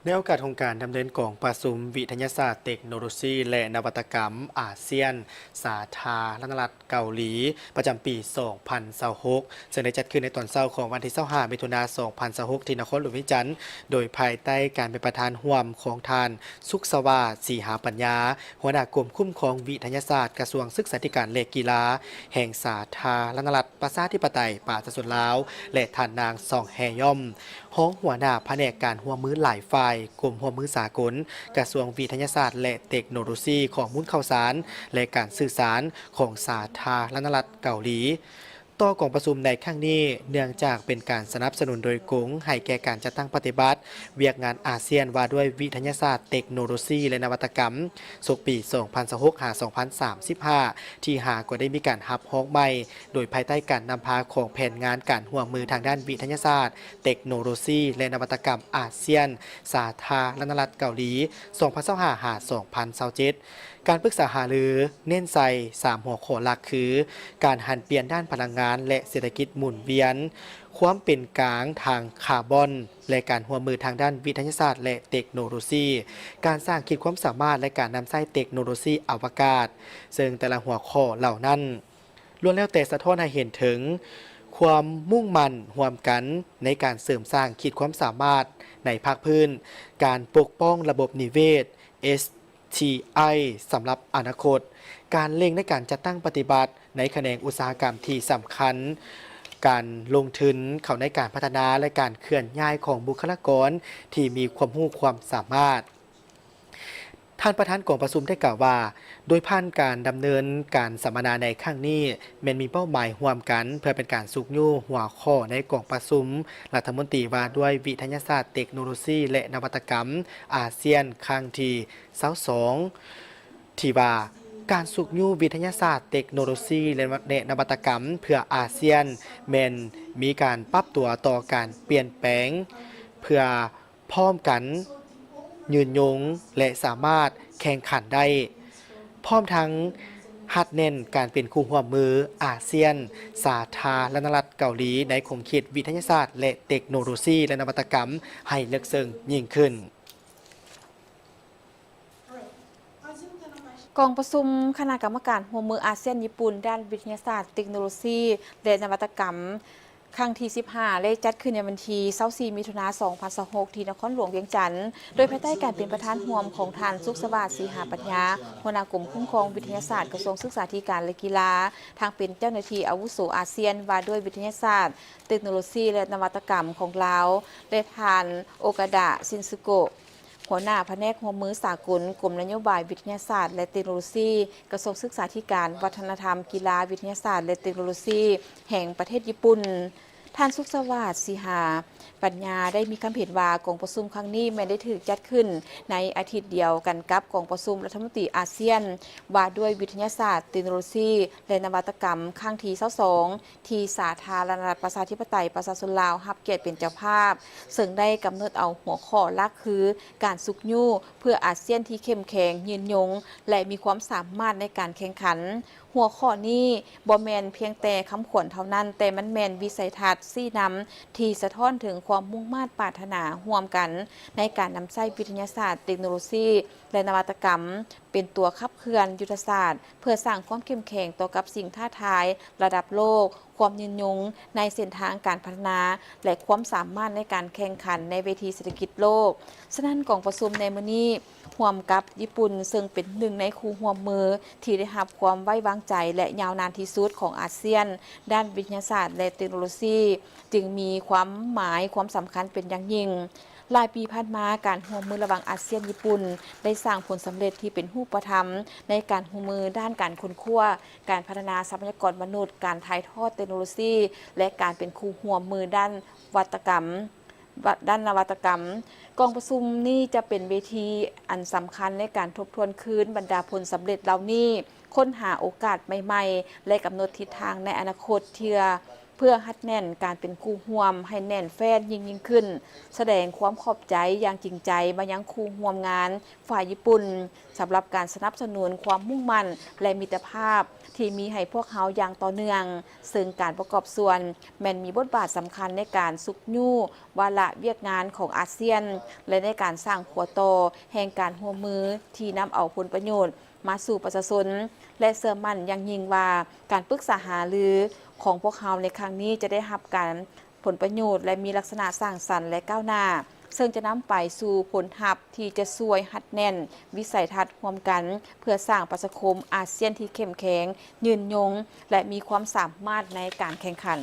ໃນໂອກາດຂອງການດຳເນີນກອງປະຊຸມວິທະຍາສາດ, ເຕັກໂນໂລຊີ ແລະ ນະວັດຕະກຳອາຊຽນ ສາທາລະນະລັດເກົາຫຼີ ປະຈຳປີສອງພັນຊາວຫົກ ເຊິ່ງໄດ້ຈັດຂຶ້ນໃນຕອນເຊົ້າຂອງວັນທີຊາວຫ້າ ມິຖຸນາ ສອງພັນຊາວຫົກ ທີ່ນະຄອນຫຼວງວຽງຈັນ ໂດຍພາຍໃຕ້ການເປັນປະທານຮ່ວມຂອງທ່ານ ສຸກສະຫວາດ ສີຫາປັນຍາ ຫົວໜ້າກົມຄຸ້ມຄອງວິທະຍາສາດ ກະຊວງສຶກສາທິການ ແລະ ກິລາ ແຫ່ງສາທາລະນະລັດ ປະຊາທິປະໄຕປະຊາຊົນລາວ ແລະ ທ່ານນາງ ຊອງ ແຮຢອມ ຮອງຫົວໜ້າພະແນກການຮ່ວມມືຫຼາຍຝ່າຍ ກົມຮ່ວມມືສາກົນ ກະຊວງວິທະຍາສາດ ແລະ ເຕັກໂນໂລຊີ, ຂໍ້ມູນຂ່າວສານ ແລະ ການສື່ສານຂອງສາທາລະນະລັດເກົາຫຼີ. ຕໍ່ກອງປະຊຸມໃນຄັ້ງນີ້ ເນື່ອງຈາກເປັນການສະໜັບສະໜູນໂດຍກົງໃຫ້ແກ່ການຈັດຕັ້ງປະຕິບັດວຽກງານອາຊຽນວ່າດ້ວຍວິທະຍາສາດ, ເຕັກໂນໂລຊີ ແລະ ນະວັດຕະກຳ ສົກປີສອງພັນຊາວຫົກ ຫາ ສອງພັນສາມສິບຫ້າ ທີ່ຫາກໍໄດ້ມີການຮັບຮອງໃໝ່ ໂດຍພາຍໃຕ້ການນຳພາຂອງແຜນງານການຮ່ວມມືທາງດ້ານວິທະຍາສາດ, ເຕັກໂນໂລຊີ ແລະ ນະວັດຕະກຳອາຊຽນ ສາທາລະນະລັດເກົາຫຼີ ສອງພັນຊາວຫ້າ ຫາ ສອງພັນຊາວເຈັດ. ການປຶກສາຫາລືເນັ້ນໃສ່ສາມຫົວຂໍ້ຫຼັກຄື ການຫັນປ່ຽນດ້ານພະລັງງານ ແລະ ເສດຖະກິດໝູນວຽນ, ຄວາມເປັນກາງທາງຄາບອນ ແລະ ການຮ່ວມມືທາງດ້ານວິທະຍາສາດ ແລະ ເຕັກໂນໂລຊີ, ການສ້າງຂີດຄວາມສາມາດ ແລະ ການນຳໃຊ້ເຕັກໂນໂລຊີອະວະກາດ, ເຊິ່ງແຕ່ລະຫົວຂໍ້ເຫຼົ່ານັ້ນ ລ້ວນແລ້ວແຕ່ສະທ້ອນໃຫ້ເຫັນເຖິງຄວາມມຸ່ງໝັ້ນຮ່ວມກັນໃນການເສີມສ້າງຂີດຄວາມສາມາດໃນພາກພື້ນ, ການປົກປ້ອງລະບົບນິເວດ ເອສ ທີໄອ ສຳລັບອະນາຄົດ, ການເລັ່ງໃນການຈັດຕັ້ງປະຕິບັດໃນຂະແໜງອຸດສາຫະກຳທີ່ສຳຄັນ, ການລົງທຶນເຂົ້າໃນການພັດທະນາ ແລະ ການເຄື່ອນຍ້າຍຂອງບຸກຄະລາກອນທີ່ມີຄວາມຮູ້ຄວາມສາມາດ. ທ່ານປະທານກອງປະຊຸມໄດ້ກ່າວວ່າ, ໂດຍຜ່ານການດຳເນີນການສຳມະນາໃນຄັ້ງນີ້ ແມ່ນມີເປົ້າໝາຍຮ່ວມກັນ ເພື່ອເປັນການຊຸກຍູ້ຫົວຂໍ້ໃນກອງປະຊຸມລັດຖະມົນຕີວ່າດ້ວຍວິທະຍາສາດ, ເຕັກໂນໂລຊີ ແລະ ນະວັດຕະກຳອາຊຽນຄັ້ງທີຊາວສອງ ທີ່ວ່າ ການຊຸກຍູ້ວິທະຍາສາດ, ເຕັກໂນໂລຊີ ແລະ ນະວັດຕະກຳເພື່ອອາຊຽນ ແມ່ນມີການປັບຕົວຕໍ່ການປ່ຽນແປງ ເພື່ອ ພ້ອມກັນຍືນຍົງ ແລະ ສາມາດແຂ່ງຂັນໄດ້, ພ້ອມທັງຮັດແໜ້ນການເປັນຄູ່ຮ່ວມມືອາຊຽນ ສາທາລະນະລັດເກົາຫຼີ ໃນຂົງເຂດວິທະຍາສາດ ແລະ ເຕັກໂນໂລຊີ ແລະ ນະວັດຕະກຳໃຫ້ເລິກເຊິ່ງຍິ່ງຂຶ້ນ. ກອງປະຊຸມຄະນະກຳມະການຮ່ວມມືອາຊຽນ-ຍີ່ປຸ່ນ ດ້ານວິທະຍາສາດ, ເຕັກໂນໂລຊີ ແລະ ນະວັດຕະກຳ ຄັ້ງທີສິບຫ້າ ໄດ້ຈັດຂຶ້ນໃນວັນທີຊາວສີ່ ມິຖຸນາ ສອງພັນຊາວຫົກ ທີ່ນະຄອນຫຼວງວຽງຈັນ ໂດຍພາຍໃຕ້ການເປັນປະທານຮ່ວມຂອງທ່ານ ສຸກສະຫວາດ ສີຫາປັນຍາ ຫົວໜ້າກົມຄຸ້ມຄອງວິທະຍາສາດ ກະຊວງສຶກສາທິການ ແລະ ກິລາ, ທັງເປັນເຈົ້າໜ້າທີ່ອາວຸໂສອາຊຽນວ່າດ້ວຍວິທະຍາສາດ, ເຕັກໂນໂລຊີ ແລະ ນະວັດຕະກຳຂອງລາວ ແລະ ທ່ານ ໂອກາດະ ຊິນຊູໂກະ ຫົວໜ້າພະແນກຮ່ວມມືສາກົນ ກົມນະໂຍບາຍວິທະຍາສາດ ແລະ ເຕັກໂນໂລຊີ ກະຊວງສຶກສາທິການ, ວັດທະນະທຳ, ກິລາ, ວິທະຍາສາດ ແລະ ເຕັກໂນໂລຊີ ແຫ່ງປະເທດຍີ່ປຸ່ນ. ທ່ານ ສຸກສະຫວາດ ສີຫາປັນຍາ ໄດ້ມີຄຳເຫັນວ່າ ກອງປະຊຸມຄັ້ງນີ້ແມ່ນໄດ້ຖືກຈັດຂຶ້ນໃນອາທິດດຽວກັນກັບກອງປະຊຸມລັດຖະມົນຕີອາຊຽນ ວ່າດ້ວຍວິທະຍາສາດ, ເຕັກໂນໂລຊີ ແລະ ນະວັດຕະກຳ ຄັ້ງທີຊາວສອງ ທີ່ສາທາລະນະລັດປະຊາທິປະໄຕປະຊາຊົນລາວຮັບກຽດເປັນເຈົ້າພາບ, ເຊິ່ງໄດ້ກຳນົດເອົາຫົວຂໍ້ຫຼັກຄື ການຊຸກຍູ້ເພື່ອອາຊຽນທີ່ເຂັ້ມແຂງ, ຍືນຍົງ ແລະ ມີຄວາມສາມາດໃນການແຂ່ງຂັນ. ຫົວຂໍ້ນີ້ບໍ່ແມ່ນພຽງແຕ່ຄຳຂວັນເທົ່ານັ້ນ, ແຕ່ມັນແມ່ນວິໄສທັດຊີ້ນຳທີ່ສະທ້ອນເຖິງຄວາມມຸ່ງມາດປາດຖະໜາຮ່ວມກັນໃນການນຳໃຊ້ວິທະຍາສາດ, ເຕັກໂນໂລຊີ ແລະ ນະວັດຕະກຳ ເປັນຕົວຂັບເຄື່ອນຍຸດທະສາດ ເພື່ອສ້າງຄວາມເຂັ້ມແຂງຕໍ່ກັບສິ່ງທ້າທາຍລະດັບໂລກ, ຄວາມຍືນຍົງໃນເສັ້ນທາງການພັດທະນາ ແລະ ຄວາມສາມາດໃນການແຂ່ງຂັນໃນເວທີເສດຖະກິດໂລກ. ສະນັ້ນ, ກອງປະຊຸມໃນມື້ນີ້ ຮ່ວມກັບຍີ່ປຸ່ນ ເຊິ່ງເປັນໜຶ່ງໃນຄູ່ຮ່ວມມືທີ່ໄດ້ຮັບຄວາມໄວ້ວາງໃຈ ແລະ ຍາວນານທີ່ສຸດຂອງອາຊຽນ ດ້ານວິທະຍາສາດ ແລະ ເຕັກໂນໂລຊີ ຈຶ່ງມີຄວາມໝາຍຄວາມສຳຄັນເປັນຢ່າງຍິ່ງ. ຫຼາຍປີຜ່ານມາ, ການຮ່ວມມືລະຫວ່າງອາຊຽນ-ຍີ່ປຸ່ນ ໄດ້ສ້າງຜົນສຳເລັດທີ່ເປັນຮູບປະທຳໃນການຮ່ວມມືດ້ານການຄົ້ນຄວ້າ, ການພັດທະນາຊັບພະຍາກອນມະນຸດ, ການຖ່າຍທອດເຕັກໂນໂລຊີ ແລະ ການເປັນຄູ່ຮ່ວມມືດ້ານວັດຕະກຳ, ດ້ານນະວັດຕະກຳ. ກອງປະຊຸມນີ້ຈະເປັນເວທີອັນສຳຄັນໃນການທົບທວນຄືນບັນດາຜົນສຳເລັດເຫຼົ່ານີ້, ຄົ້ນຫາໂອກາດໃໝ່ໆ ແລະ ກຳນົດທິດທາງໃນອະນາຄົດເທື່ອ ພື່ອຮັດແໜ້ນການເປັນຄູ່ຮ່ວມໃຫ້ແໜ້ນແຟ້ນຍິ່ງໆຂຶ້ນ, ສະແດງຄວາມຂອບໃຈຢ່າງຈິງໃຈມາຍັງຄູ່ຮ່ວມງານຝ່າຍຍີ່ປຸ່ນ ສຳລັບການສະໜັບສະໜູນຄວາມມຸ່ງໝັ້ນ ແລະ ມິດຕະພາບທີ່ມີໃຫ້ພວກເຮົາຢ່າງຕໍ່ເນື່ອງ, ເຊິ່ງການປະກອບສ່ວນແມ່ນມີບົດບາດສຳຄັນໃນການຊຸກຍູ້ວາລະວຽກງານຂອງອາຊຽນ ແລະ ໃນການສ້າງຂົວຕໍ່ແຫ່ງການຮ່ວມມືທີ່ນຳເອົາຜົນປະໂຫຍດມາສູ່ປະຊາຊົນ ແລະ ເຊື່ອໝັ້ນຢ່າງຍິ່ງວ່າການປຶກສາຫາລືຂອງພວກເຮົາໃນຄັ້ງນີ້ຈະໄດ້ຮັບການ ຜົນປະໂຫຍດ ແລະ ມີລັກສະນະສ້າງສັນ ແລະ ກ້າວໜ້າ, ເຊິ່ງຈະນຳໄປສູ່ຜົນຮັບທີ່ຈະຊ່ວຍຮັດແໜ້ນວິໄສທັດຮ່ວມກັນ ເພື່ອສ້າງປະຊາຄົມອາຊຽນທີ່ເຂັ້ມແຂງ, ຍືນຍົງ ແລະ ມີຄວາມສາມາດໃນການແຂ່ງຂັນ.